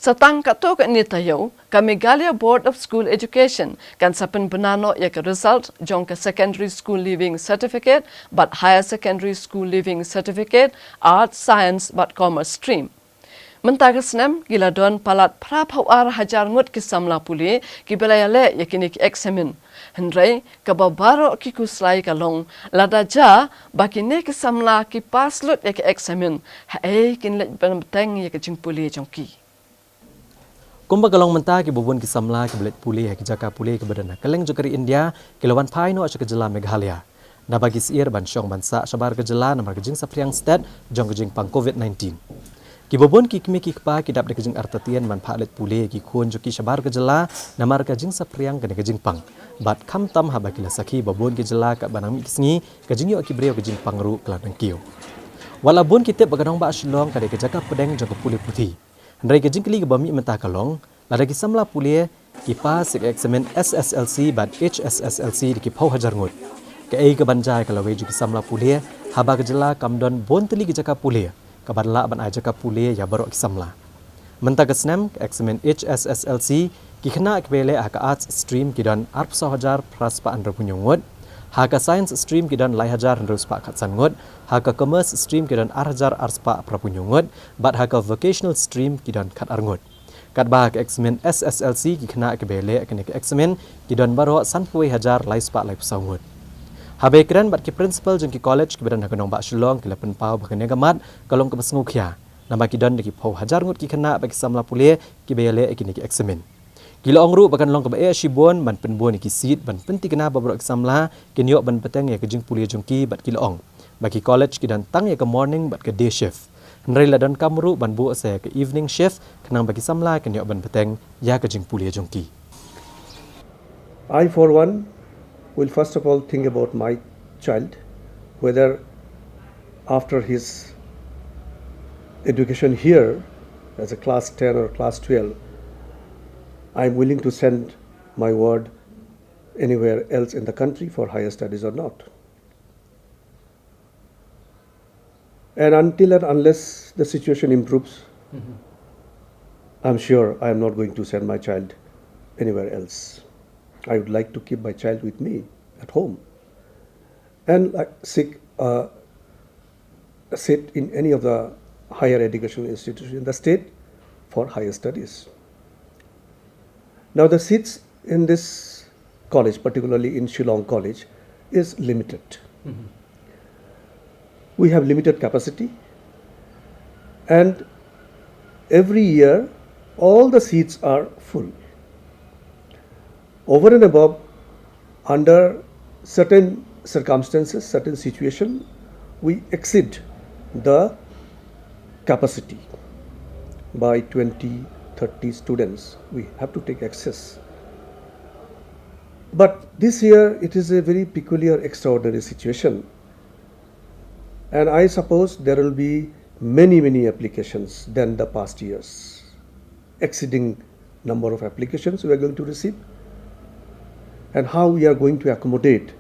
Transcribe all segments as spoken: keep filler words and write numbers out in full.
Sa tang katto katne taïew, ka Meghalaya Board of School Education kan sa pynbna noh ïa ka result jong ka Secondary School Leaving Certificate bad Higher Secondary School Leaving Certificate, Arts, Science bad Commerce Stream. Mynta ka snem, ki la don palat phra phew ar hajar ngut ki samla pule kiba la ïaleh ïa kine ki eksamin. Hynrei kaba baroh ki khuslai ka long, lada jia ba kine ki samla ki pass lut ïa ki eksamin, haei kin leit ban bteng ïa ka jingpule jong ki. Kumba ka long mynta, kiba bun ki samla kiba leit pule ha ki jaka pule kiba don ha kylleng jong ka ri India ki la wan phai noh sha ka jylla Meghalaya. Naba ki syier ban shong ban sah shabar ka jylla namar ka jingsaphriang stet jong ka jingpang COVID nineteen. Kiba bun ki kmie ki kpa ki dap da ka jingartatien ban phah leit pule ïa ki khun jong ki shabar ka jylla namar ka jingsaphriang kane ka jingpang. Bad khamtam haba ki la sakhi ba bun ki jylla katba nang mih ki sngi, ka jingïoh ki briew ka jingpang ruh ka la nang kiew. Wat la bun ki tip ba ka nongbah Shillong ka dei ka jaka pdeng jong ka pule puthi. Hynrei ka jingkylli kaba mih mynta ka long, lada ki samla pule ki pass ïa ka eksamin S S L C bad H S S L C da ki phew hajar ngut, kaei kaban jia ïa ka lawei jong ki samla pule haba ka jylla kam don bun tylli ki jaka pule kaban lah ban ai jaka pule ïa baroh ki samla. Mynta ka snem, ka eksamin H S S L C, ki khynnah kiba ïaleh ha ka Arts Stream ki don arphew saw hajar phra spah hynriewphew hynñiew ngut, ha ka Science Stream ki don lai hajar hynriew spah khatsan ngut, ha ka Commerce Stream ki don ar hajar ar spah phraphew hynñiew ngut, bad ha ka Vocational Stream ki don khatar ngut. Katba ha ka eksamin S S L C, ki khynnah kiba ïaleh ha kane ka eksamin ki don baroh sanphew wei hajar lai spah laiphew saw ngut. Haba ïakren bad ki principal jong ki college kiba don ha ka nongbah Shillong ki la pynpaw ba kane ka mat ka long kaba sngewkhia, naba ki don da ki phew hajar ngut ki khynnah bad ki samla pule kiba ïaleh ha kine ki eksamin. Ki la ong ruh ba kan long kaba eh shibun ban pynbun ïa ki seat ban pynthikna ba baroh ki samla kin ïoh ban bteng ïa ka jingpule jong ki, bad ki la ong ba ki college ki don tang ïa ka morning bad ka day shift. Hynrei la donkam ruh ban buh sa ïa ka evening shift khnang ba ki samla kin ïoh ban bteng ïa ka jingpule jong ki. I, for one, will first of all think about my child, whether after his education here as a class ten or class twelve, I'm willing to send my ward anywhere else in the country for higher studies or not. And until and unless the situation improves, I'm sure I am not going to send my child anywhere else. I would like to keep my child with me at home and, like, seek a seat in any of the higher educational institution in the state for higher studies. Now, the seats in this college, particularly in Shillong College, is limited. We have limited capacity, and every year all the seats are full. Over and above, under certain circumstances, certain situation, we exceed the capacity by twenty, thirty students. We have to take excess. But this year, it is a very peculiar, extraordinary situation. And I suppose there will be many, many applications than the past years, exceeding number of applications we are going to receive. And how we are going to accommodate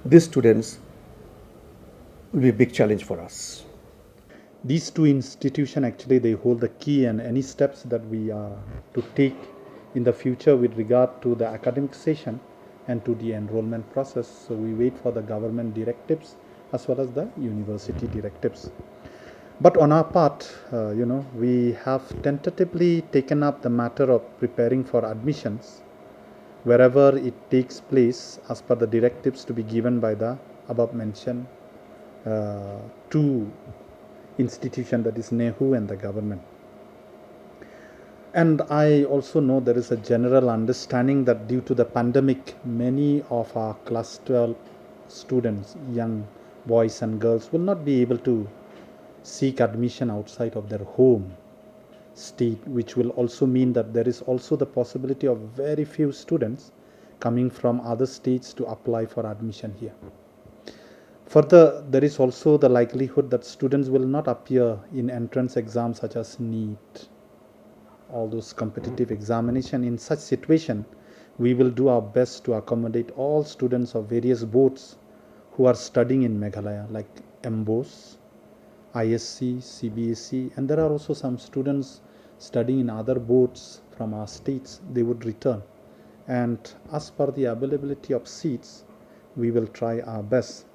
these students will be a big challenge for us. These two institutions, actually, they hold the key, and any steps that we are to take in the future with regard to the academic session and to the enrollment process. So we wait for the government directives as well as the university directives. But on our part, uh, you know, we have tentatively taken up the matter of preparing for admissions wherever it takes place as per the directives to be given by the above mentioned uh, two institution, that is NEHU and the government. And I also know there is a general understanding that due to the pandemic, many of our class twelve students, young boys and girls, will not be able to seek admission outside of their home state, which will also mean that there is also the possibility of very few students coming from other states to apply for admission here. Further, there is also the likelihood that students will not appear in entrance exams such as NEET, all those competitive examination. In such situation, we will do our best to accommodate all students of various boards who are studying in Meghalaya, like MBOSE, ISC, CBSE, and there are also some students studying in other boards from our states, they would return. And as per the availability of seats, we will try our best.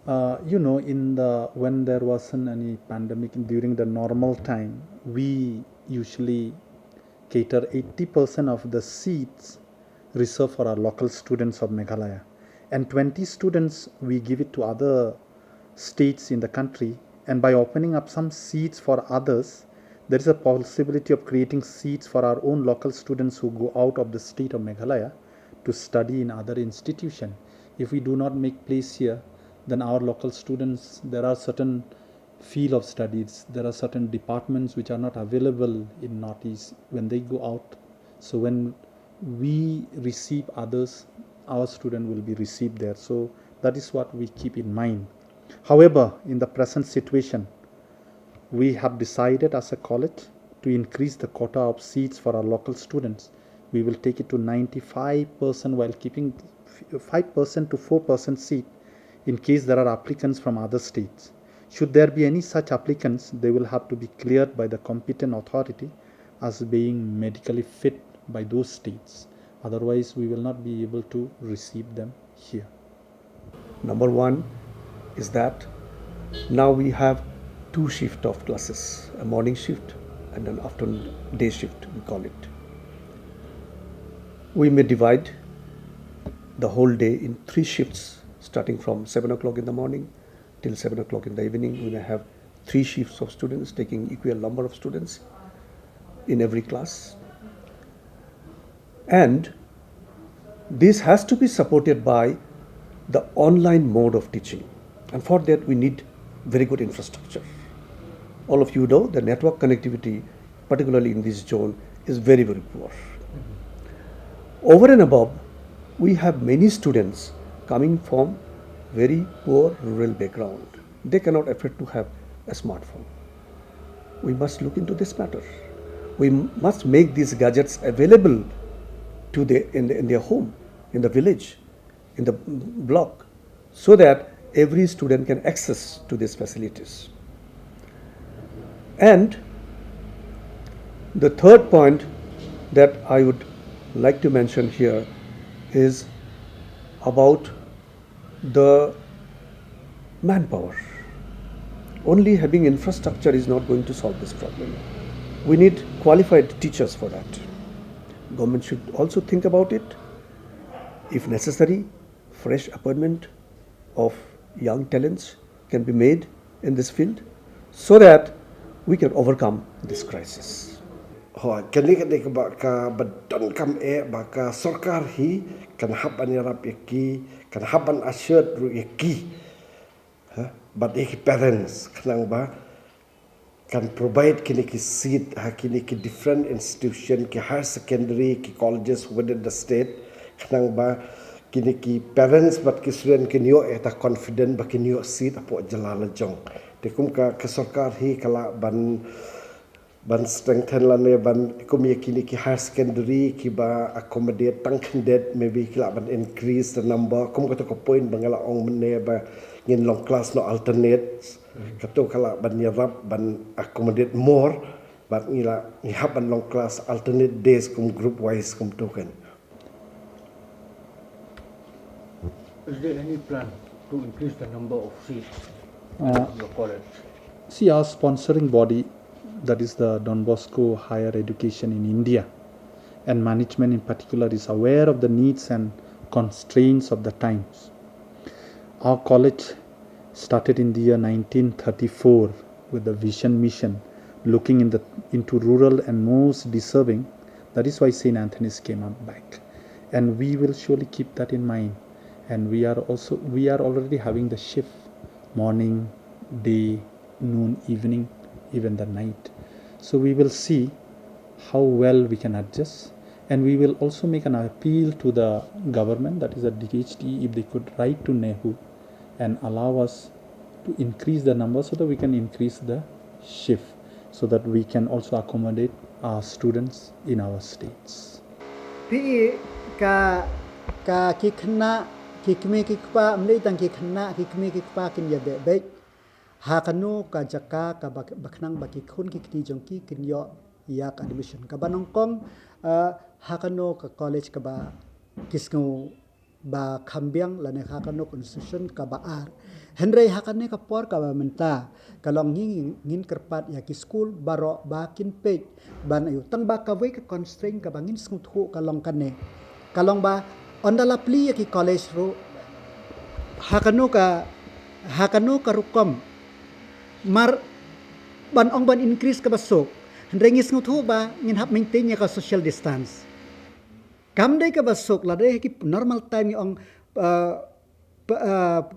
Uh, you know, in the when there wasn't any pandemic, during the normal time, we usually cater eighty percent of the seats reserved for our local students of Meghalaya. And twenty students, we give it to other states in the country. And by opening up some seats for others, there is a possibility of creating seats for our own local students who go out of the state of Meghalaya to study in other institution. If we do not make place here, then our local students, there are certain field of studies, there are certain departments which are not available in Northeast when they go out. So when we receive others, our student will be received there. So that is what we keep in mind. However, in the present situation, we have decided as a college to increase the quota of seats for our local students. We will take it to ninety-five percent while keeping five percent to four percent seat in case there are applicants from other states. Should there be any such applicants, they will have to be cleared by the competent authority as being medically fit by those states. Otherwise, we will not be able to receive them here. Number one is that now we have two shift of classes, a morning shift and an afternoon day shift, we call it. We may divide the whole day in three shifts, starting from seven o'clock in the morning till seven o'clock in the evening. We may have three shifts of students taking equal number of students in every class. And this has to be supported by the online mode of teaching. And for that, we need very good infrastructure. All of you know the network connectivity, particularly in this zone, is very, very poor. Over and above, we have many students coming from very poor rural background. They cannot afford to have a smartphone. We must look into this matter. We must make these gadgets available to the, in, the, in their home, in the village, in the block, so that every student can access to these facilities. And the third point that I would like to mention here is about the manpower. Only having infrastructure is not going to solve this problem. We need qualified teachers for that. Government should also think about it. If necessary, fresh appointment of young talents can be made in this field so that we can overcome this crisis. Hooid, kane ka dei kaba ka ba donkam eh ba ka sorkar hi kan hap ban ïarap ïa ki, kan hap ban assure ruh ïa ki. Ha? Bad ïa ki parents khnang ba kan provide kine ki seat ha kine ki different institution, ki higher secondary, ki colleges within the state, khnang ba kine ki parents bad ki student kin ïoh ïa ta confident ba kin ïoh seat hapoh jylla la jong. Te kum ka, ka sorkar hi ka lah ban ban strengthen lane ban kum ïa kine ki higher secondary kiba accommodate tang khyndiat, maybe ki lah ban increase the number, kum kato ka point ba nga la ong mynne ba ngin long class noh alternate, kato ka lah ban ïarap ban accommodate more, bad ngi lah ngi hap ban long class alternate days kum group wise kumto kan. Is there any plan to increase the number of seats Uh, in your college? See, our sponsoring body, that is the Don Bosco Higher Education in India, and management in particular, is aware of the needs and constraints of the times. Our college started in the year nineteen thirty-four with the vision mission, looking in the, into rural and most deserving. That is why Saint Anthony's came up back. And we will surely keep that in mind. And we are also, we are already having the shift, morning, day, noon, evening, even the night. So we will see how well we can adjust. And we will also make an appeal to the government, that is the D H D, if they could write to NEHU and allow us to increase the number so that we can increase the shift, so that we can also accommodate our students in our states. Phi ka ka ki khynnah, ki kmie ki kpa, ym dei tang ki khynnah, ki kmie ki kpa kin ïa beh beh. Ha kano ka jaka kaba, ba khnang ba ki khun ki kti jong ki kin ïoh ïa ka admission. Kaba nyngkong, eh, ha kano ka college kaba ki sngew ba kham biang lane ha kano ka institution kaba ar. Hynrei ha kane ka por kaba mynta ka long ngi ngin kyrpad ïa ki skul baroh ba kin peit ban ïoh tang ba kawei ka constraint kaba ngin sngewthuh ka long kane. Ka long ba ynda la plie ïa ki college ruh ha kano ka, ha kano ka rukom mar ban ong ban increase kaba suk. Hynrei ngi sngewthuh ba ngin hap maintain ïa ka social distance. Kam dei kaba suk lada ha ki normal time ngi ong, uh,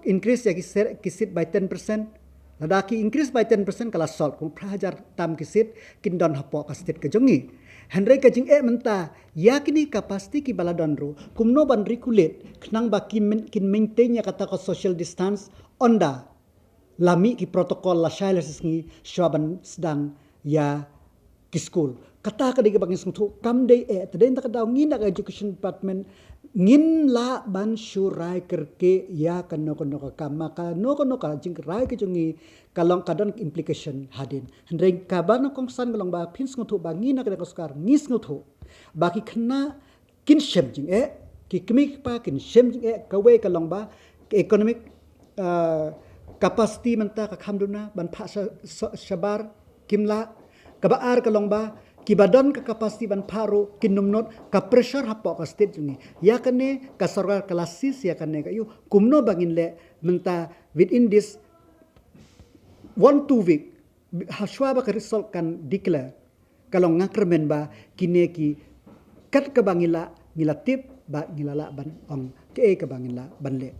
increase ïa ki seat by ten percent. Lada ki increase by ten percent ka la solve, kum phra hajar tam ki seat kin don hapoh ka state ka jong ngi. Hynrei ka jingeh mynta ïa kine capacity kiba la don ruh kumno ban regulate khnang ba kin maintain ïa kata ka social distance ynda la mih ki protocol lashai lashisngi shuwa ban sdang ïa ki skul. Kata ka dei kaba ngin sngewthuh kam dei eh. Te dei na ka daw ngi na ka education department ngin lah ban shu rai kyrkieh ïa kano kano ka kam, ma kano kano ka jingrai ka jong ngi ka long ka don implication hadien. Hynrei kaba na kongsan ka long ba phin sngewthuh ba ngi na ka dei ka sorkar ngi sngewthuh ba ki khynnah kin shem jingeh, ki kmie ki kpa kin shem jingeh. Kawei ka long ba ka economic, uh, capacity mynta ka kham duna ban phah shabar kim lah. Kaba ar ka long ba kiba don ka capacity ban phah ruh kin nym nud, ka pressure hapoh ka state jong ngi. Ïa kane ka sorkar ka la sisi ïa kane ka ïoh kumno ba ngin leh mynta within this one two week ha shuwa ba ka result kan declare. Ka long nga kyrmen ba kine ki kat kaba ngi la, ngi la tip ba ngi la lah ban ong kaei kaba ngi la ban leh.